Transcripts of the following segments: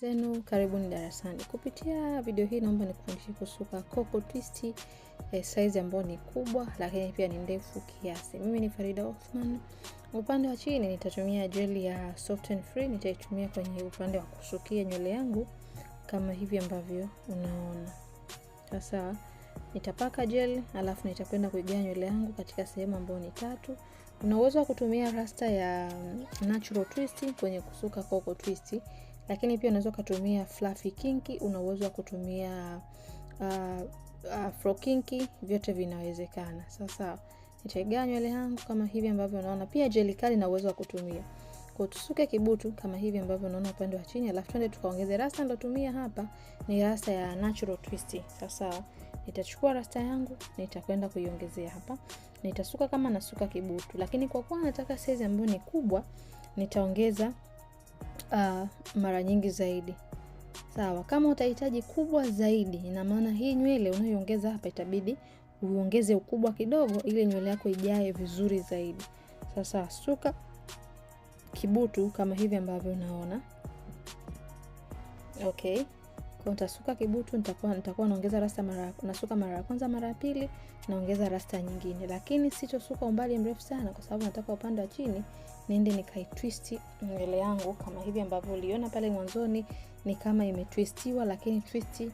Zenu, karibuni darasani. Kupitia video hii naomba nikufundishe kusuka coco twist, size ambayo ni kubwa lakini pia ni ndefu kiasi. Mimi ni Farida Othman. Upande wa chini nitatumia gel ya Soft and Free, nitaitumia kwenye upande wa kusukia nywele yangu kama hivi ambavyo unaona. Sasa nitapaka gel alafu nitakwenda kuigawa nywele yangu katika sehemu ambayo ni tatu. Una uwezo wa kutumia rasta ya natural twist kwenye kusuka coco twist, lakini pia unaweza kutumia fluffy kinky, una uwezo wa kutumia afro kinky, vyote vinawezekana. Sasa nitaigawa nywele yangu kama hivi ambavyo unaona. Pia gel kali na uwezo wa kutumia. Kwa tusuke kibutu kama hivi ambavyo unaona upande wa chini, alafu twende tukaongeze rasta. Nilotumia hapa ni rasta ya natural twist. Sasa nitachukua rasta yangu nitakwenda kuiongezea hapa. Nitasuka kama nasuka kibutu, lakini kwa kuwa nataka size ambayo ni kubwa nitaongeza mara nyingi zaidi. Sawa, kama utahitaji kubwa zaidi, ina maana hii nywele unayoongeza hapa itabidi uongeze ukubwa kidogo ili nywele yako ijae vizuri zaidi. Sasa suka kibutu kama hivi ambavyo unaona. Okay. Kwa nitasuka kibutu, nitakuwa naongeza rasta mara, nasuka mara ya kwanza, mara ya pili naongeza rasta nyingine, lakini sitosuka umbali mrefu sana kwa sababu nataka upande wa chini niende nikaitwist nywele yangu kama hivi ambavyo uliona pale mwanzoni, ni kama imetwistiwa, lakini twist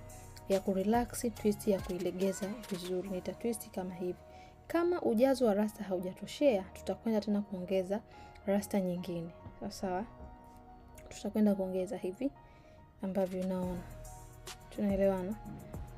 ya kurelax, twist ya kuilegeza vizuri. Nitatwist kama hivi. Kama ujazo wa rasta haujatoshea, tutakwenda tena kuongeza rasta nyingine. Sawa, tutakwenda kuongeza hivi ambavyo unaona. Tunaelewana?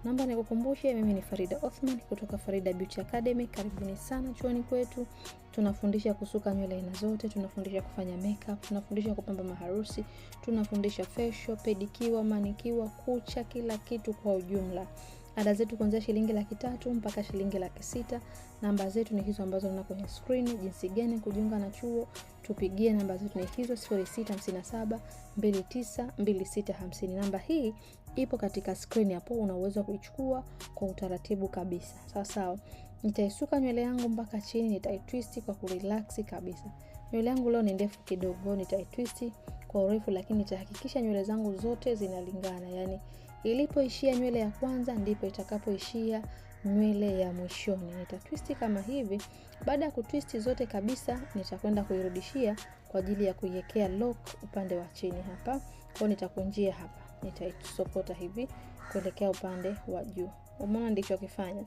Naomba nikukumbushe, mimi ni Farida Othman kutoka Farida Beauty Academy. Karibuni sana chuoni kwetu. Tunafundisha kusuka nywele aina zote, tunafundisha kufanya makeup, tunafundisha kupamba maharusi, tunafundisha facial, pedicure, manicure, kucha, kila kitu kwa ujumla. Ada zetu kuanzia shilingi 300,000 mpaka shilingi 600,000. Namba zetu ni hizo ambazo unaona kwenye screen. Jinsi gani kujiunga na chuo, tupigie namba zetu ni hizo 0657 29 2650. Namba hii ipo katika screen hapo, una uwezo kuichukua kwa utaratibu kabisa. Sawa sawa. Nitaisuka nywele yangu mpaka chini, nitaitwist kwa kurelax kabisa. Nywele yangu leo ni ndefu kidogo, nitaitwist kwa urefu, lakini nitahakikisha nywele zangu zote zinalingana. Yani ilipoishia nywele ya kwanza ndipo itakapoishia nywele ya mwishoni. Nitatwist kama hivi. Baada ya kutwist zote kabisa, nitakwenda kuirudishia kwa ajili ya kuiwekea lock upande wa chini hapa. Kwa nitakunjia hapa, nitaisokota hivi kuelekea upande wa juu. Umeona nilichokifanya?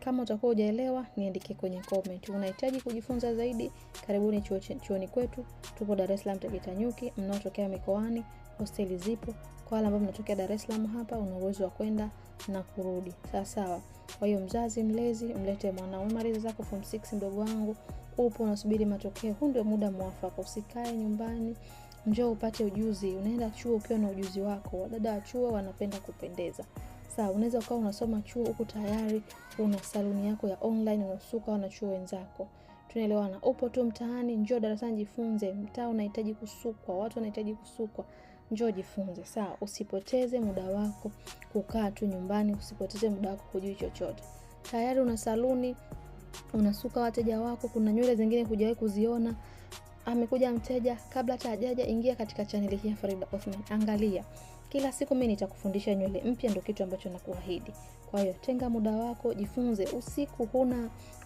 Kama utakuwa hujaelewa, niandike kwenye comment. Unahitaji kujifunza zaidi? Karibuni chuoni kwetu. Tupo Dar es Salaam Tegeta Nyuki. Mnaotokea mikoani, hosteli zipo. Kwa wale ambao mnatokea Dar es Salaam hapa, una uwezo wa kwenda na kurudi. Sawa sawa. Kwa hiyo mzazi mlezi, mlete mwanao. Umemaliza zako form 6 mdogo wangu, upo unasubiri matokeo, huu ndio muda mwafaka. Usikae nyumbani, njoo upate ujuzi. Unaenda chuo ukiwa na ujuzi wako. Wadada wa chuo wanapenda kupendeza. Sawa, unaweza ukawa unasoma chuo huku tayari una saluni yako ya online, unasuka na chuo wenzako. Tunaelewana? Upo tu mtaani, njoo darasani jifunze. Mtaa unahitaji kusukwa, watu wanahitaji kusukwa. Njoo jifunze. Sawa, usipoteze muda wako kukaa tu nyumbani, usipoteze muda wako kujui chochote. Tayari una saluni, unasuka wateja wako, kuna nywele zingine hujawahi kuziona. Amekuja mteja, kabla hata hajaja, ingia katika channel hii ya Farida Othman. Angalia. Kila siku mimi nitakufundisha nywele mpya, ndio kitu ambacho nakuahidi. Kwa hiyo tenga muda wako, jifunze. Usiku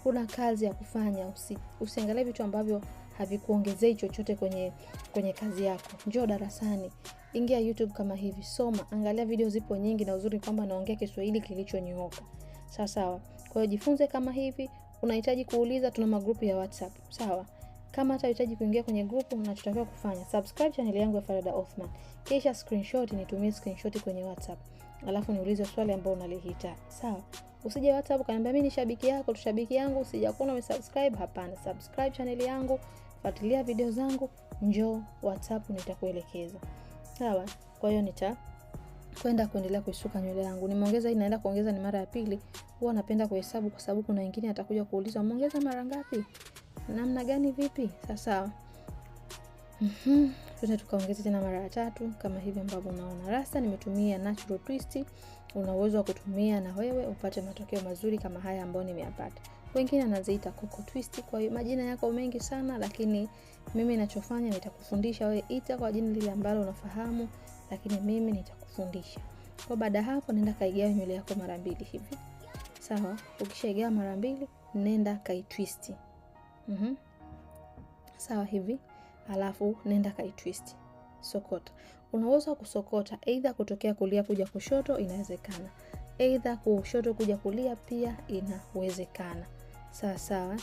huna kazi ya kufanya, usiangalie vitu ambavyo havikuongezei chochote kwenye kazi yako. Njoo darasani, ingia YouTube kama hivi, soma, angalia video zipo nyingi, na uzuri kwamba naongea Kiswahili kilichonyooka. Sawa sawa. Kwa hiyo jifunze kama hivi. Unahitaji kuuliza, tuna magrupu ya WhatsApp. Sawa. Kama hata kuingia kwenye grupu, unachotakiwa kufanya, subscribe channel yangu ya Farida Othman. Kisha screenshot, nitumie screenshot kwenye WhatsApp. Alafu niulize swali ambalo unalihitaji. Sawa. Usije WhatsApp ukaniambia mimi ni shabiki yako, tu shabiki yangu, sijakuona umesubscribe. Hapana, subscribe channel yangu, fuatilia video zangu, njoo WhatsApp nitakuelekeza. Sawa. Kwa hiyo nitakwenda kuendelea kuisuka nywele yangu. Nimeongeza hii, naenda kuongeza ni mara ya pili. Huwa napenda kuhesabu kwa sababu kuna wengine atakuja kuuliza umeongeza mara ngapi? Namna gani vipi? Sawa. Tuta tukaongeza tena mara ya tatu kama hivi ambavyo unaona. Rasta nimetumia natural twist. Una uwezo wa kutumia na wewe upate matokeo mazuri kama haya ambayo nimeyapata. Wengine anaziita coco twist. Kwa hiyo majina yako mengi sana, lakini mimi ninachofanya nitakufundisha wewe ita kwa jina lile ambalo unafahamu lakini mimi nitakufundisha. Kwa baada hapo nenda kaigawa nywele yako mara mbili hivi. Sawa, ukishaigawa mara mbili nenda kaitwist. Sawa hivi, alafu nenda kaitwist. Sokota. Unaweza kusokota either kutokea kulia kuja kushoto, inawezekana. Either kushoto kuja kulia pia inawezekana. Sawa sawa,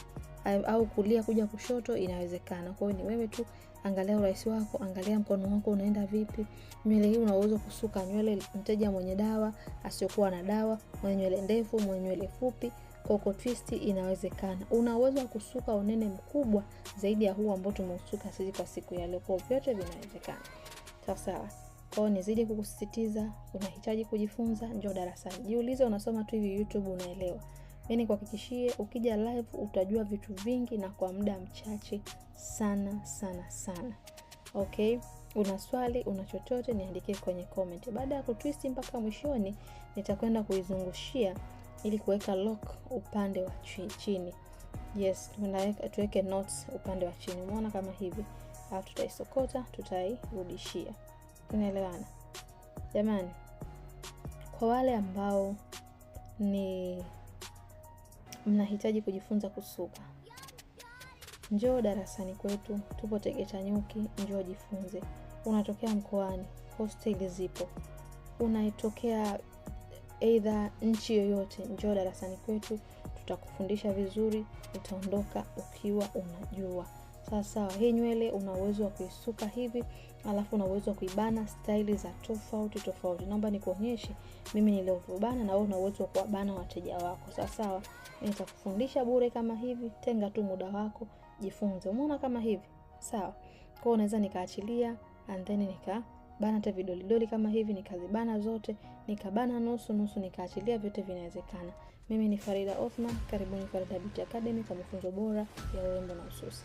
au kulia kuja kushoto inawezekana. Kwa hiyo ni wewe tu angalia urahisi wako, angalia mkono wako unaenda vipi. Nywele hii unaweza kusuka nywele mteja mwenye dawa, asiyokuwa na dawa, mwenye nywele ndefu, mwenye nywele fupi, koko twist inawezekana. Una uwezo wa kusuka unene mkubwa zaidi ya huu ambao tumeusuka sisi kwa siku ya leo. Kwa vyote vinawezekana. Sawa sawa. Kwa hiyo nizidi kukusisitiza, unahitaji kujifunza, njoo darasani. Jiulize, unasoma tu hivi YouTube unaelewa? Mimi nikuhakikishie ukija live utajua vitu vingi na kwa muda mchache sana sana sana. Okay, una swali, una chochote niandikie kwenye comment. Baada ya kutwist mpaka mwishoni nitakwenda kuizungushia ili kuweka lock upande wa chini. Yes, tuweke knots upande wa chini. Umeona kama hivi. Alafu tutaisokota, tutairudishia. Tunaelewana? Jamani, kwa wale ambao ni mnahitaji kujifunza kusuka, njoo darasani kwetu, tupo Tegeta Nyuki, njoo jifunze. Unatokea mkoani, hostel zipo. Unaitokea either nchi yoyote, njoo darasani kwetu, tutakufundisha vizuri, utaondoka ukiwa unajua. Sawa sawa, hii nywele una uwezo wa kuisuka hivi, alafu una uwezo wa kuibana staili za tofauti tofauti. Naomba nikuonyeshe mimi nilivyobana na wewe una uwezo wa kuwabana wateja wako. Sawa sawa, nitakufundisha bure kama hivi, tenga tu muda wako, jifunze. Umeona kama hivi? Sawa. Kwa hiyo unaweza nikaachilia and then nikabana hata vidolidoli kama hivi, nikazibana zote, nikabana nusu nusu, nikaachilia, vyote vinawezekana. Mimi ni Farida Othman, karibuni Farida Beauty Academy kwa mafunzo bora ya urembo na ususi.